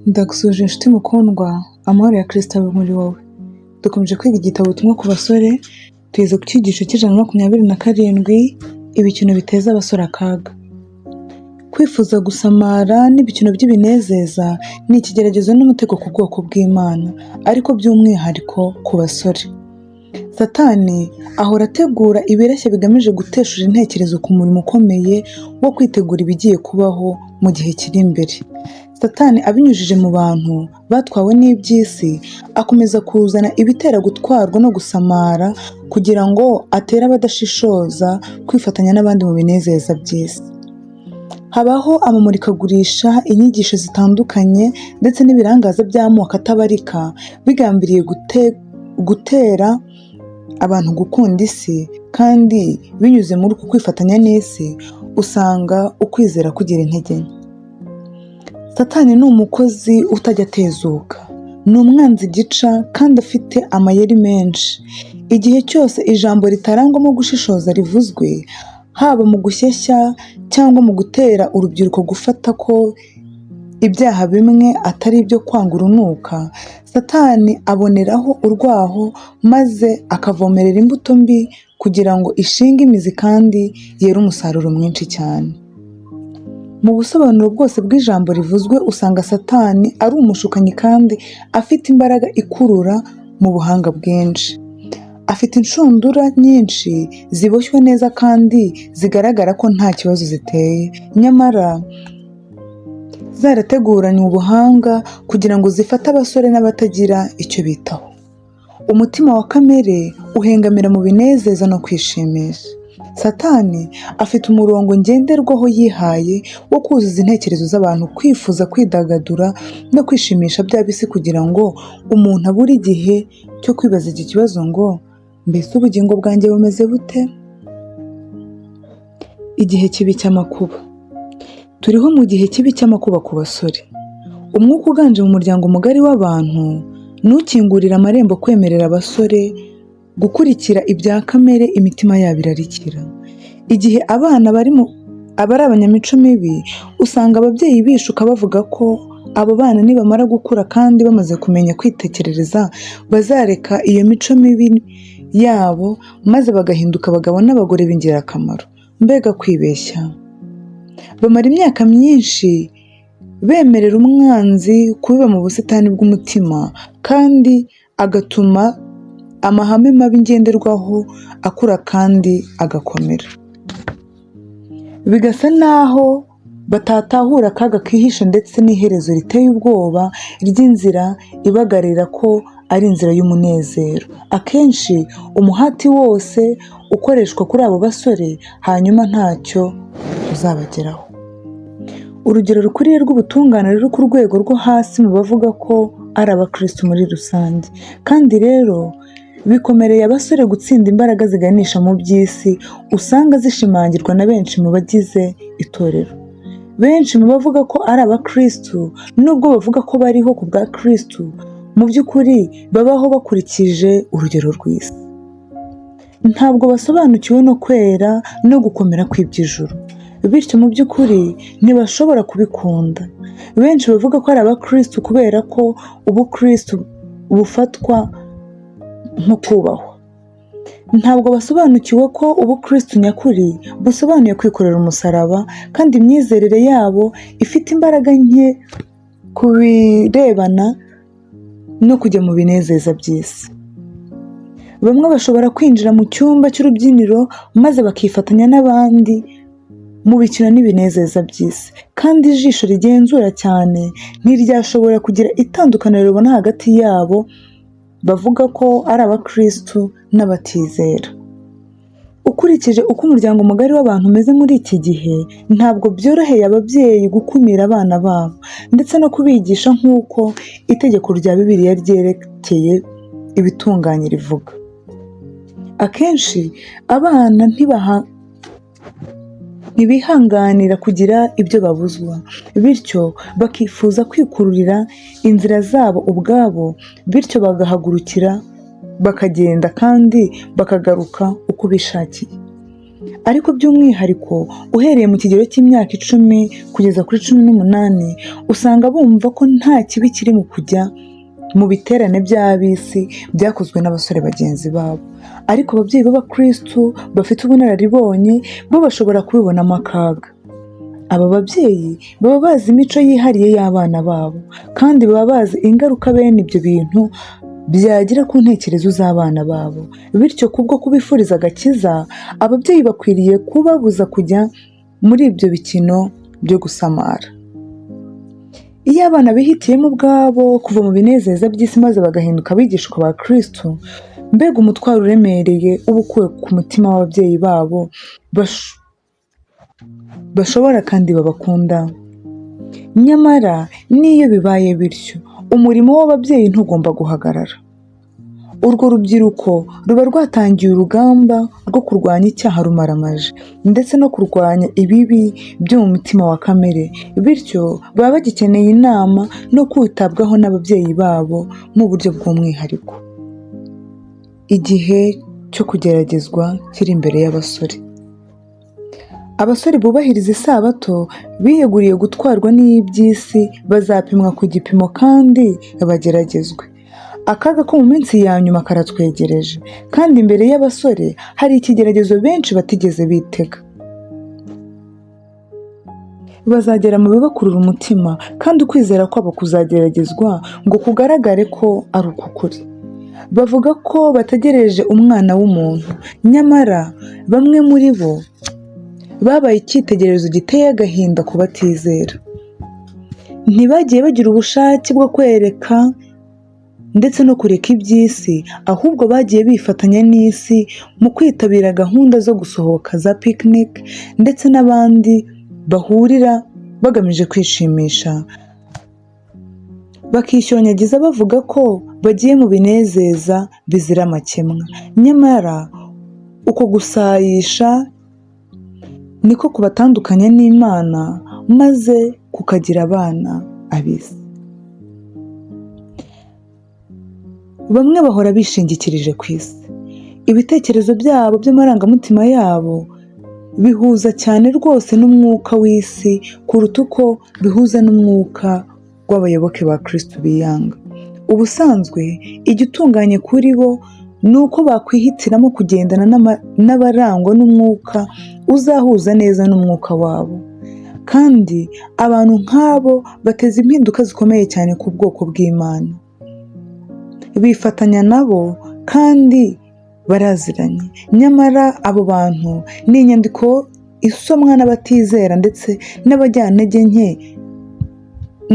Ndagusuhuje inshuti mukundwa, amahoro ya Kristo abe muri wowe. Dukomeje kwiga igitabo ubutumwa ku basore, tugeze ku cyigisho cy'127, ibikino biteza abasore akaga. Kwifuza gusamara n'ibikino by'ibinezeza ni ikigeragezo n'umutego ku bwoko bw'Imana, ariko by'umwihariko ku basore. Satani ahora ategura ibireshya bigamije guteshura intekerezo ku murimo ukomeye wo kwitegura ibigiye kubaho mu gihe kiri imbere. Satani abinyujije mu bantu batwawe n'iby'isi, akomeza kuzana ibitera gutwarwa no gusamara kugira ngo atere abadashishoza kwifatanya n'abandi mu binezeza by'isi. Habaho amamurikagurisha, inyigisho zitandukanye ndetse n'ibirangaza by'amoko atabarika bigambiriye gutera abantu gukunda isi, kandi binyuze muri uku kwifatanya n'isi, usanga ukwizera kugira intege nke. Satani ni umukozi utajya atezuka, ni umwanzi gica kandi afite amayeri menshi. Igihe cyose ijambo ritarangwamo gushishoza rivuzwe, haba mu gushyeshya cyangwa mu gutera urubyiruko gufata ko ibyaha bimwe atari ibyo kwanga urunuka, Satani aboneraho urwaho maze akavomerera imbuto mbi kugira ngo ishinge imizi kandi yere umusaruro mwinshi cyane. Mu busobanuro bwose bw'ijambo rivuzwe usanga Satani ari umushukanyi kandi afite imbaraga ikurura mu buhanga bwinshi. Afite inshundura nyinshi ziboshywe neza kandi zigaragara ko nta kibazo ziteye, nyamara zarateguranywe ubuhanga kugira ngo zifate abasore n'abatagira icyo bitaho. Umutima wa kamere uhengamira mu binezeza no kwishimisha. Satani afite umurongo ngenderwaho yihaye wo kuzuza intekerezo z'abantu kwifuza kwidagadura no kwishimisha by'ab'isi kugira ngo umuntu abure igihe cyo kwibaza iki kibazo ngo mbese ubugingo bwanjye bumeze bute? Igihe kibi cy'amakuba. Turiho mu gihe kibi cy'amakuba ku basore. Umwuka uganje mu muryango mugari w'abantu ntukingurire amarembo kwemerera abasore gukurikira ibya kamere imitima yabo irarikira. Igihe abana bari mu aba ari abanyamico mibi, usanga ababyeyi bishuka bavuga ko abo bana nibamara gukura kandi bamaze kumenya kwitekerereza bazareka iyo mico mibi yabo maze bagahinduka abagabo n'abagore b'ingirakamaro. Mbega kwibeshya! Bamara imyaka myinshi bemerera umwanzi kubiba mu busitani bw'umutima kandi agatuma amahame mabi ngenderwaho akura kandi agakomera. Bigasa naho batatahura akaga kihishe ndetse n'iherezo riteye ubwoba ry'inzira ibagarira ko ari inzira y'umunezero. Akenshi umuhati wose ukoreshwa kuri abo basore hanyuma ntacyo uzabageraho. Urugero rukwiriye rw'ubutungane ruri ku rwego rwo hasi mu bavuga ko ari abakristo muri rusange. Kandi rero bikomereye abasore gutsinda imbaraga ziganisha mu by'isi usanga zishimangirwa na benshi mu bagize itorero. Benshi mu bavuga ko ari abakristo nubwo bavuga ko bariho ku bwa Kristo, mu by'ukuri babaho bakurikije urugero rw'isi. Ntabwo basobanukiwe no kwera no gukomera kw'iby'ijuru. Bityo mu by'ukuri ntibashobora kubikunda. Benshi bavuga ko ari abakristo kubera ko ubukristo bufatwa nko kubahwa. Ntabwo basobanukiwe ko ubukristo nyakuri busobanuye kwikorera umusaraba, kandi imyizerere yabo ifite imbaraga nke ku birebana no kujya mu binezeza by'isi. Bamwe bashobora kwinjira mu cyumba cy'urubyiniro maze bakifatanya n'abandi mu bikino n'ibinezeza by'isi, kandi ijisho rigenzura cyane ntiryashobora kugira itandukaniro ribona hagati yabo bavuga ko ari abakristo n'abatizera. Ukurikije uko umuryango mugari w'abantu umeze muri iki gihe, ntabwo byoroheye ababyeyi gukumira abana babo ndetse no kubigisha nk'uko itegeko rya Bibiliya ryerekeye ibitunganye rivuga. Akenshi abana ntibihanganira kugira ibyo babuzwa, bityo bakifuza kwikururira inzira zabo ubwabo, bityo bagahagurukira bakagenda kandi bakagaruka uko bishakiye. Ariko by'umwihariko uhereye mu kigero cy'imyaka 10 kugeza kuri 18, usanga bumva ko nta kibi kiri mu kujya mu biterane by'ab'isi byakozwe n'abasore bagenzi babo. Ariko ababyeyi b'abakristu bafite ubunararibonye bo bashobora kubibonamo akaga. Aba babyeyi baba bazi imico yihariye y'abana babo, kandi baba bazi ingaruka bene ibyo bintu byagira ku ntekerezo z'abana babo. Bityo kubwo kubifuriza agakiza, ababyeyi bakwiriye kubabuza kujya muri ibyo bikino byo gusamara. Iyo abana bihitiyemo ubwabo kuva mu binezeza by'isi maze bagahinduka abigishwa ba Kristo, mbega umutwaro uremereye uba ukuwe ku mutima w'ababyeyi babo bashobora kandi babakunda. Nyamara n'iyo bibaye bityo, umurimo w'ababyeyi ntugomba guhagarara. Urwo rubyiruko ruba rwatangiye urugamba rwo kurwanya icyaha rumaramaje ndetse no kurwanya ibibi byo mu mutima wa kamere, bityo baba bagikeneye inama no kwitabwaho n'ababyeyi babo mu buryo bw'umwihariko. Igihe cyo kugeragezwa kiri imbere y'abasore. Abasore bubahiriza isabato biyeguriye gutwarwa n'iby'isi bazapimwa ku gipimo kandi bageragezwe. Akaga ko mu minsi ya nyuma karatwegereje, kandi imbere y'abasore hari ikigeragezo benshi batigeze bitega. Bazagera mu bibakurura umutima, kandi ukwizera kwabo kuzageragezwa ngo kugaragare ko ari uk'ukuri. Bavuga ko bategereje umwana w'umuntu, nyamara bamwe muri bo babaye icyitegererezo giteye agahinda ku batizera. Ntibagiye bagira ubushake bwo kwereka ndetse no kureka iby'isi, ahubwo bagiye bifatanya n'isi mu kwitabira gahunda zo gusohoka za picnic ndetse n'abandi bahurira bagamije kwishimisha, bakishyonyagiza bavuga ko bagiye mu binezeza bizira amakemwa. Nyamara uko gusayisha niko kubatandukanya n'Imana maze kukagira abana ab'isi. Bamwe bahora bishingikirije ku isi. Ibitekerezo byabo by'amarangamutima yabo bihuza cyane rwose n'umwuka w'isi kuruta uko bihuza n'umwuka w'abayoboke ba Kristo biyanga. Ubusanzwe igitunganye kuri bo ni uko bakwihitiramo kugendana n'abarangwa n'umwuka uzahuza neza n'umwuka wabo. Kandi abantu nk'abo bateza impinduka zikomeye cyane ku bwoko bw'Imana. Bifatanya nabo kandi baraziranye. Nyamara abo bantu ni inyandiko isomwa n'abatizera ndetse n'abajyantege nke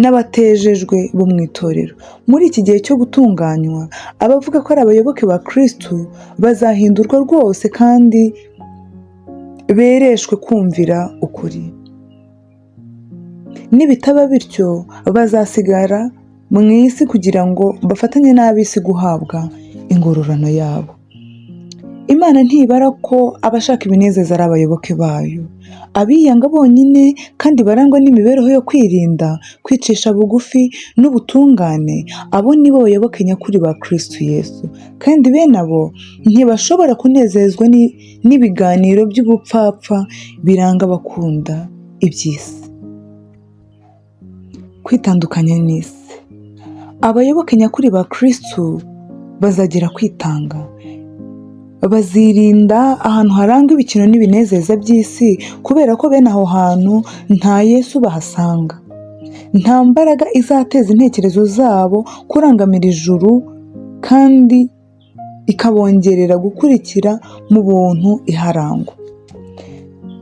n'abatejejwe bo mu itorero. Muri iki gihe cyo gutunganywa, abavuga ko ari abayoboke ba Kristo bazahindurwa rwose kandi bereshwe kumvira ukuri. Nibitaba bityo, bazasigara mu isi kugira ngo bafatanye n'ab'isi guhabwa ingororano yabo. Imana ntibara ko abashaka ibinezeza ari abayoboke bayo. Abiyanga bonyine kandi barangwa n'imibereho yo kwirinda, kwicisha bugufi n'ubutungane, abo ni bo bayoboke nyakuri ba Kristo Yesu. Kandi bene abo ntibashobora kunezezwa n'ibiganiro by'ubupfapfa biranga abakunda iby'isi. Kwitandukanya n'isi. Abayoboke nyakuri ba Kristo bazagira kwitanga. Bazirinda ahantu harangwa ibikino n'ibinezeza by'isi, kubera ko bene aho hantu nta Yesu bahasanga. Nta mbaraga izateza intekerezo zabo kurangamira ijuru kandi ikabongerera gukurikira mu buntu iharangwa.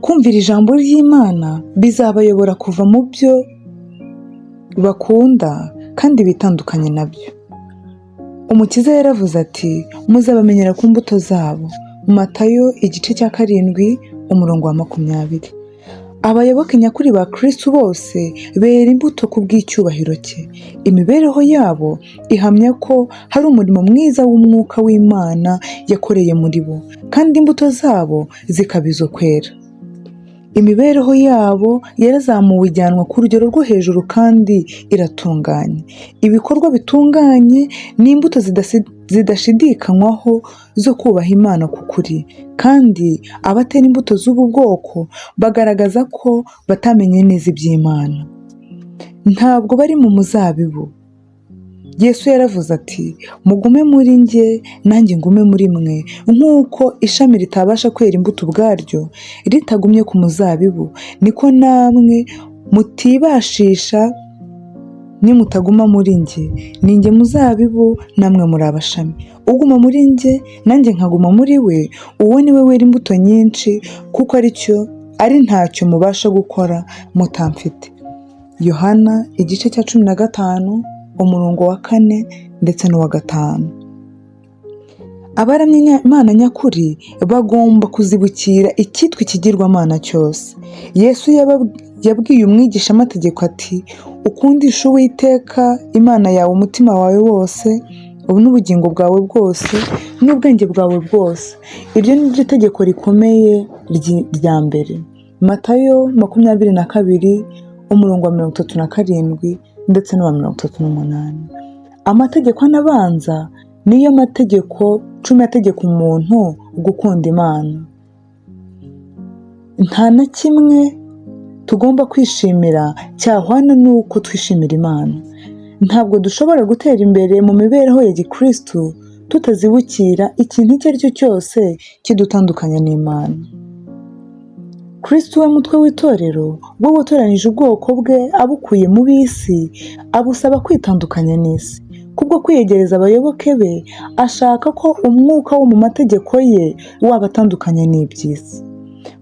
Kumvira ijambo ry'Imana bizabayobora kuva mu byo bakunda kandi bitandukanye nabyo. Umukiza yaravuze ati muzabamenyera ku mbuto zabo. Matayo igice cya 7 umurongo wa 20. Abayoboke nyakuri ba Kristo bose bera imbuto ku bw'icyubahiro cye. Imibereho yabo ihamya ko hari umurimo mwiza w'umwuka w'Imana yakoreye muri bo, kandi imbuto zabo zikaba izo kwera. Imibereho yabo yarazamuwe ijyanwa ku rugero rwo hejuru kandi iratunganye. Ibikorwa bitunganye ni imbuto zidashidikanywaho zo kubaha Imana ku kuri, kandi abatera imbuto z'ubu bwoko bagaragaza ko batamenye neza iby'Imana. Ntabwo bari mu muzabibu. Yesu yaravuze ati: "Mugume muri njye nanjye ngume muri mwe, nk'uko ishami ritabasha kwera imbuto ubwaryo ritagumye ku muzabibu, niko namwe mutibashisha nimutaguma muri njye. Ni njye muzabibu, namwe muri abashami. Uguma muri njye nanjye nkaguma muri we, uwo ni we wera imbuto nyinshi, kuko ari ntacyo mubasha gukora mutamfite." Yohana igice cya 15 umurongo wa 4 ndetse n'uwa 5. Abaramya Imana nyakuri bagomba kuzibukira icyitwa ikigirwamana cyose. Yesu yabwiye umwigishamategeko ati: "Ukundisha Uwiteka Imana yawe umutima wawe wose, n'ubugingo bwawe bwose, n'ubwenge bwawe bwose. Iryo ni ryo tegeko rikomeye rya mbere." Matayo 22 umurongo wa 37 ndetse n'uwa 38. Amategeko ane abanza niyo mategeko 10 ategeka umuntu gukunda Imana. Nta na kimwe tugomba kwishimira cyahwana n'uko twishimira Imana. Ntabwo dushobora gutera imbere mu mibereho ya gikristu tutazibukira ikintu icyo ari cyo cyose kidutandukanya n'Imana. Kristo we mutwe w'itorero, we watoranije ubwoko bwe abukuye mu b'isi, abusaba kwitandukanya n'isi. Kubwo kwiyegereza abayoboke be, ashaka ko umwuka wo mu mategeko ye wabatandukanya n'iby'isi.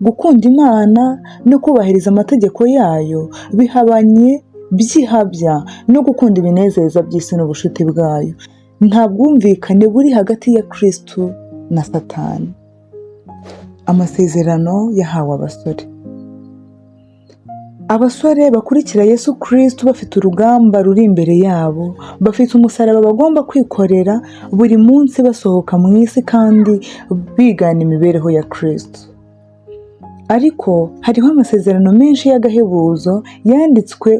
Gukunda Imana no kubahiriza amategeko yayo bihabanye by'ihabya no gukunda ibinezeza by'isi n'ubucuti bwayo. Nta bwumvikane buri hagati ya Kristo na Satani. Amasezerano yahawe abasore. Abasore bakurikira Yesu Kristo bafite urugamba ruri imbere yabo, bafite umusaraba bagomba kwikorera buri munsi basohoka mu isi kandi bigana imibereho ya Kristo. Ariko hariho amasezerano menshi y'agahebuzo yanditswe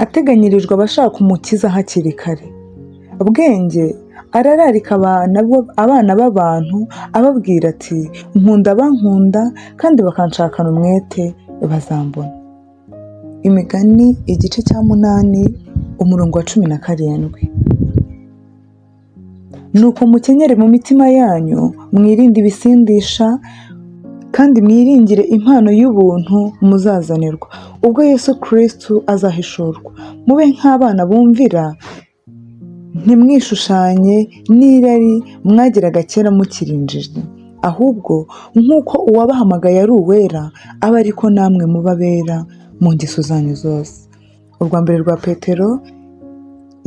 ateganyirijwe abashaka Umukiza hakiri kare. Bwenge arararika abana b'abantu ababwira ati: "Nkunda abankunda kandi bakanshakana umwete bazambona." Imigani igice cya 8 umurongo wa 17. Nuko mukenyere mu mitima yanyu, mwirinde ibisindisha, kandi mwiringire impano y'ubuntu muzazanirwa ubwo Yesu Kristo azahishurwa. Mube nk'abana bumvira, ntimwishushanye n'irari mwagiraga kera mukiri injiji, ahubwo nk'uko uwabahamagaye ari uwera, abe ariko namwe muba abera mu ngeso zanyu zose. Urwa mbere rwa Petero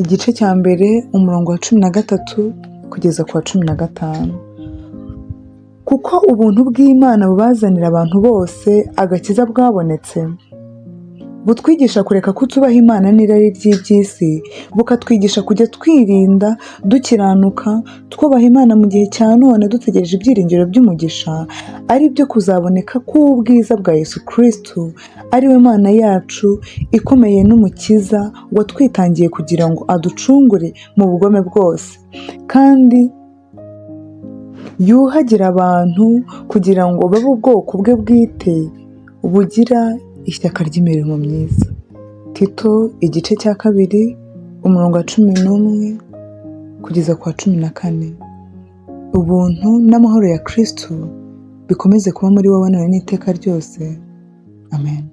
igice cya 1 umurongo wa 13 kugeza ku wa 15. Kuko ubuntu bw'Imana bubazanira abantu bose agakiza bwabonetse, butwigisha kureka kutubaha Imana n'irari ry'iby'isi, bukatwigisha kujya twirinda dukiranuka, twubaha Imana mu gihe cya none, dutegereje ibyiringiro by'umugisha, ari byo kuzaboneka k'ubwiza bwa Yesu Kristo, ari we Mana yacu ikomeye n'Umukiza, watwitangiye kugira ngo aducungure mu bugome bwose, kandi yuhagire abantu kugira ngo babe ubwoko bwe bwite bugira ishyaka ry'imirimo myiza. Tito igice cya 2 umurongo wa 11 kugeza ku wa 14. Ubuntu n'amahoro ya Kristo bikomeze kuba muri wowe none n'iteka ryose. Amen.